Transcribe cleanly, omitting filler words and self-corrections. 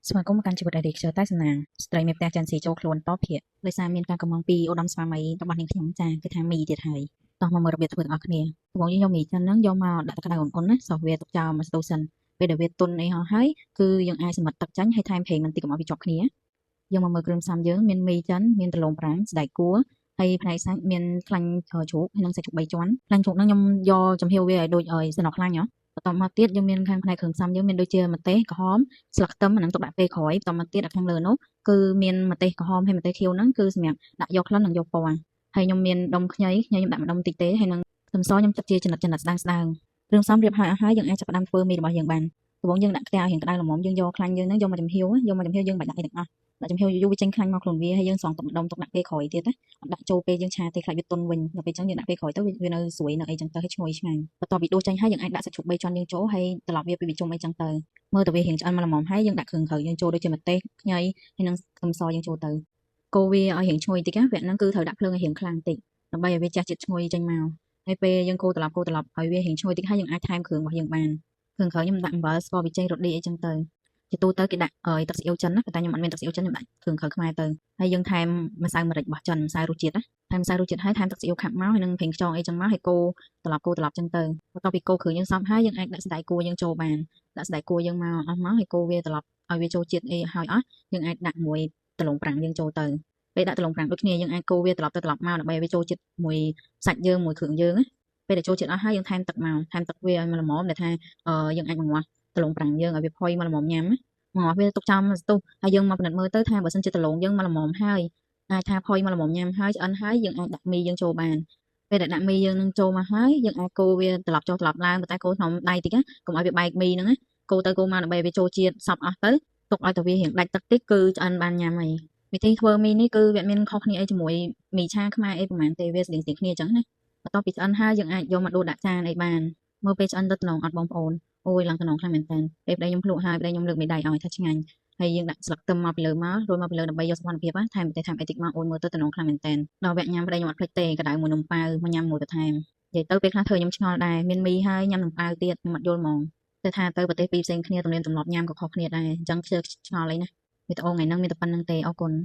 ស្វាគមន៍មកកាន់ជីវិតដែលរីកខ្ជិលតែសំណាងស្ត្រីមេផ្ទះចាន់ស៊ីចូលខ្លួនតភាកដោយសារមានការកំងពីឧត្តមស្វាមីរបស់នាងខ្ញុំចាគឺថាមីទៀតហើយតោះមកមើលរបៀបធ្វើទាំងអស់គ្នាដំបូងយើងយកមីចិនហ្នឹងយកមកដាក់ទឹកក្តៅឧណ្ហៗណាសោះវាទុកចោលមួយស្ទូសិនពេលដែលវាទន់អីហោះហើយគឺយើងអាចសម្រិតទឹកចាញ់ហើយថែមប្រេងបន្តិចកុំឲ្យវាជាប់គ្នាយើងមកមើលគ្រឿងផ្សំយើងមានមីចិនមានដំឡូងប្រាំងសណ្តែកគួរហើយផ្នែកសាច់មានខ្លាញ់ជ្រូកហើយនិងសាច់ជ្រូក3ជាន់ខ្លាញ់ជ្រូកហ្នឹងខ្ញុំយកចំហៀវវាឲ្យដូចឲ្យសំណក់ខ្លាញ់ហ៎បន្តមកទៀតយើងមានខាងផ្នែកគ្រឿងផ្សំយើងមានដូចជាម្ទេសក្រហមស្លឹកខ្ទឹមអាហ្នឹងទុកដាក់ពេលក្រោយបន្តមកទៀតអាខាងលើនោះគឺមានម្ទេសក្រហមហើយម្ទេសខៀវហ្នឹងគឺសម្រាប់ដាក់យកក្លិននិងយកពណ៌ហើយខ្ញុំមានដុំខ្ញីខ្ញីខ្ញុំដាក់មួយដុំតិចទេហើយនឹងខ្ទឹមសខ្ញុំចិតជាចំណិតចំណិតស្ដើងស្ដើងគ្រឿងផ្សំរៀបហើយអស់ហើយយើងអាចចាប់ផ្ដើមធ្វើមីរបស់យើងបានដំបូងយើងដាក់ខ្ទះឲ្យរៀងក្តៅល្មមយើងយកខ្លាញ់យើងហ្នឹងយកមកចំហៀវយកមកចំហៀវយើងមិនបាច់ដាក់អីទាំងអស់ដាក់ចំហៀវយូរៗវាចេញខ្លាញ់មកខ្លួនវាហើយយើងស្រង់ទុកម្ដុំទុកដាក់ពេលក្រោយទៀតណាអត់ដាក់ចូលពេលយើងឆាទេខ្លាចវាទន់វិញដល់ពេលអញ្ចឹងយើងដាក់ពេលក្រោយទៅវានៅស្រួយនៅអីចឹងទៅហើយឈ្ងុយឆ្ងាញ់បន្ទាប់ពីដួសចេញហើយយើងអាចដាក់សាច់ជ្រូក3ជាន់យើងចូលហើយត្រឡប់វាពីវិជុំអីចឹងទៅមើលទៅវារៀងឆ្អិនមកល្មមហើយយើងដាក់គ្រឿងក្រៅយើងចូលដូចជាម្ទេសខ្ញីហើយនិងខ្ទឹមសយើងចូលទៅកូរវាឲ្យរៀងឈ្ងុយតិចណាវគ្គហ្នឹងគឺត្រូវដាក់ភ្លើងឲ្យរៀងខ្លាំងតិចដើម្បីឲ្យវាជះជាតិឈ្ងុយចេញមកហើយពេលយើងកូរត្រឡប់កូរត្រឡប់ឲ្យវារៀងឈ្ងុយតិចហើយយើងអាចថែមគ្រឿងរបស់យើងបានគ្រឿងក្រៅខ្ញុំដាក់អំបិលស្ករប៊ីចេងរ៉ូឌីអីចឹងទៅជាទូទៅគេដាក់អើយទឹកស៊ីអ៊ីវចិនណាប៉ុន្តែខ្ញុំអត់មានទឹកស៊ីអ៊ីវចិនខ្ញុំដាក់គ្រឿងក្រៅខ្មែរទៅហើយយើងថែមម្សៅម្រេចរបស់ចិនម្សៅរសជាតិណាថែមម្សៅរសជាតិហើយថែមទឹកស៊ីអ៊ីវខាប់មកហើយនឹងប្រេងខ្យងអីចឹងមកហើយកូរត្រឡប់កូរត្រឡប់ចឹងទៅបន្ទាប់ពីកូរគ្រឿងយើងសព្វហើយយើងអាចដាក់សណ្តែកគួរយើងចូលបានដាក់សណ្តែកគួរយើងមកអស់មកហើយកូរវាត្រឡប់ឲ្យវាចូលជាតិអីហើយអស់យើងអាចដាក់មួយដំឡូងប្រាំងយើងចូលទៅពេលដាក់ដំឡូងប្រាំងដូចគ្នាយើងអាចកូរវាត្រឡប់ទៅត្រឡប់មកដើម្បីឲ្យវាចូលជាតិមួយសាច់យើងមួយគ្រឿងយើងណាពេលដែលចូលជាតិអស់ហើយយើងថែមទឹកមកថែមទឹកវាឲ្យមកល្មមដែលថាយើងអាចបង្ងាស់ដំឡូងប្រាំងយើងឲ្យវាផុយមកល្មមញ៉ាំណាមកវាទុកចោលមួយស្ទុះហើយយើងមកពិនិត្យមើលទៅថាបើសិនជាដំឡូងយើងមកល្មមហើយអាចថាផុយមកល្មមញ៉ាំហើយឆ្អិនហើយយើងអាចដាក់មីយើងចូលបានពេលដែលដាក់មីយើងនឹងចូលមកហើយយើងអាចកូរវាត្រឡប់ចុះត្រឡប់ឡើងប៉ុន្តែកូរក្នុងដៃតិចណាកុំឲ្យវាបែកមីហ្នឹងណាកូរទៅកូរមកដើម្បីវាចូលជាតិសព្វអស់ទៅទុកឲ្យតែវារៀងដាច់ទឹកតិចគឺឆ្អិនបានញ៉ាំហើយវិធីធ្វើមីនេះគឺវាមានខុសគ្នាអីជាមួយមីឆាខ្មែរអីប្រហែលទេវាស្តៀងៗគ្នាអញ្ចឹងណាបន្ទាប់ពីឆ្អិនហើយយើងអាចយកមកដួសដាក់ចានអីបានមើលពេលឆ្អិនទៅតំណងអត់បងប្អូនអូយឡើងតំណងខ្លាំងមែនតើពេលប្តីខ្ញុំភ្លក់ហើយប្តីខ្ញុំលើកមេដៃឲ្យថាឆ្ងាញ់ហើយយើងដាក់ស្លឹកខ្ទឹមមកពីលើមករួចមកពីលើដើម្បីយកសោភ័ណភាពថែមតែថែមអីតិចមកអូយមើលទៅតំណងខ្លាំងមែនតើដល់វគ្គញ៉ាំប្តីខ្ញុំអត់ភ្លេចទេកដៅមួយនំប៉ាវមកញ៉ាំមួយបន្ថែមនិយាយទៅពេលខ្លះធ្វើខ្ញុំឆ្ងល់ដែរមានមីហើយញ៉ាំនំប៉ាវទៀតខ្ញុំអត់យល់ហ្មងតែថាទៅប្រទេសពីរផ្សេងគ្នាទំនៀមទម្លាប់ញ៉ាំក៏ខុសគ្នាដែរអញ្ចឹងខ្ជិលឆ្ងល់អីណាវីដេអូថ្ងៃហ្នឹងមានតែប៉ុណ្្នឹងទេអរគុណ។